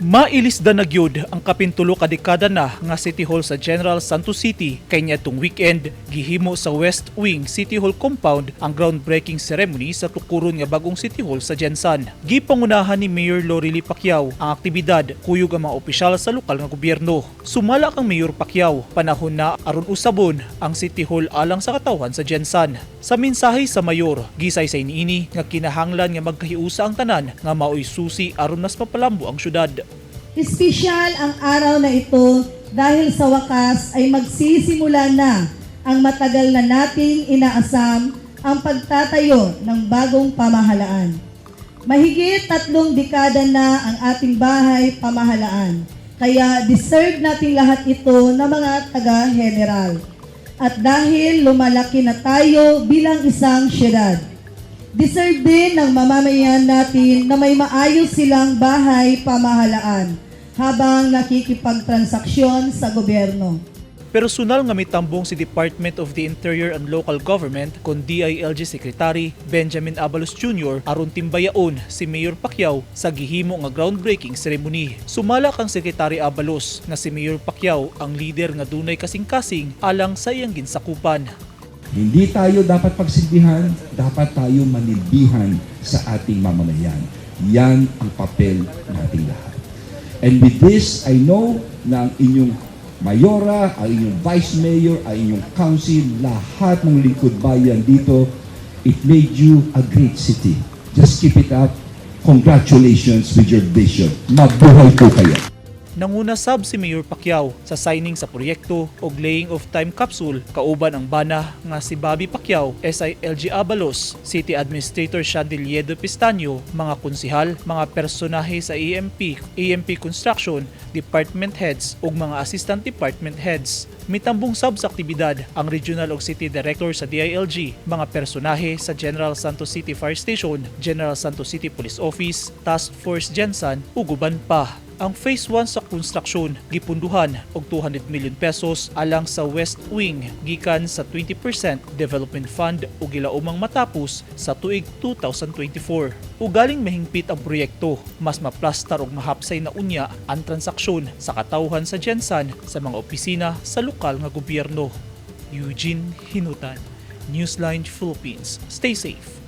Mailisda na gyud ang kapintulo ka dekada na nga City Hall sa General Santos City kay niadtong weekend gihimo sa West Wing City Hall compound ang groundbreaking ceremony sa tukuron nga bagong City Hall sa GenSan. Gipangunahan ni Mayor Lorely Pacquiao ang aktibidad kuyog ang mga opisyal sa lokal nga gobyerno. Sumala kang Mayor Pacquiao, panahon na aron usabon ang City Hall alang sa katawhan sa GenSan. Sa mensahe sa mayor, gisaysay niini nga kinahanglan nga magkahiusa ang tanan nga maoy susi aron mas mapalambo ang syudad. Espesyal ang araw na ito dahil sa wakas ay magsisimula na ang matagal na nating inaasam, ang pagtatayo ng bagong pamahalaan. Mahigit 3 dekada na ang ating bahay pamahalaan. Kaya deserve nating lahat ito na mga taga-general. At dahil lumalaki na tayo bilang isang syudad, deserve din ng mamamayan natin na may maayos silang bahay pamahalaan habang nakikipagtransaksyon sa gobyerno. Personal nga mitambong si Department of the Interior and Local Government kon DILG Secretary Benjamin Abalos Jr. aron timbayaon si Mayor Pacquiao sa gihimo nga groundbreaking ceremony. Sumala kang Secretary Abalos nga si Mayor Pacquiao ang leader nga dunay kasing-kasing alang sa iyang ginsakupan. Hindi tayo dapat pagsilbihan, dapat tayo manilbihan sa ating mamamayan. Yan ang papel nating lahat. And with this, I know na ang inyong mayora, ang inyong vice mayor, ang inyong council, lahat ng lingkod bayan dito, it made you a great city. Just keep it up. Congratulations with your vision. Mabuhay po kayo. Nanguna sab si Mayor Pacquiao sa signing sa proyekto og laying of time capsule kauban ang bana nga si Bobby Pacquiao, SILG Abalos, City Administrator Chandelier Pestaño, mga konsihal, mga personahe sa AMP, AMP Construction, department heads ug mga assistant department heads. Mitambong sab sa aktibidad ang Regional ug City Director sa DILG, mga personahe sa General Santos City Fire Station, General Santos City Police Office, Task Force GenSan ug uban pa. Ang Phase 1 sa konstruksyon gipunduhan og ₱200 million alang sa West Wing gikan sa 20% Development Fund ug gilaumang matapos sa tuig 2024. Ugaling mahingpit ang proyekto, mas maplastar ug mahapsay na unya ang transaksyon sa katawhan sa GenSan sa mga opisina sa lokal nga gobyerno. Eugene Hinutan, Newsline Philippines. Stay safe.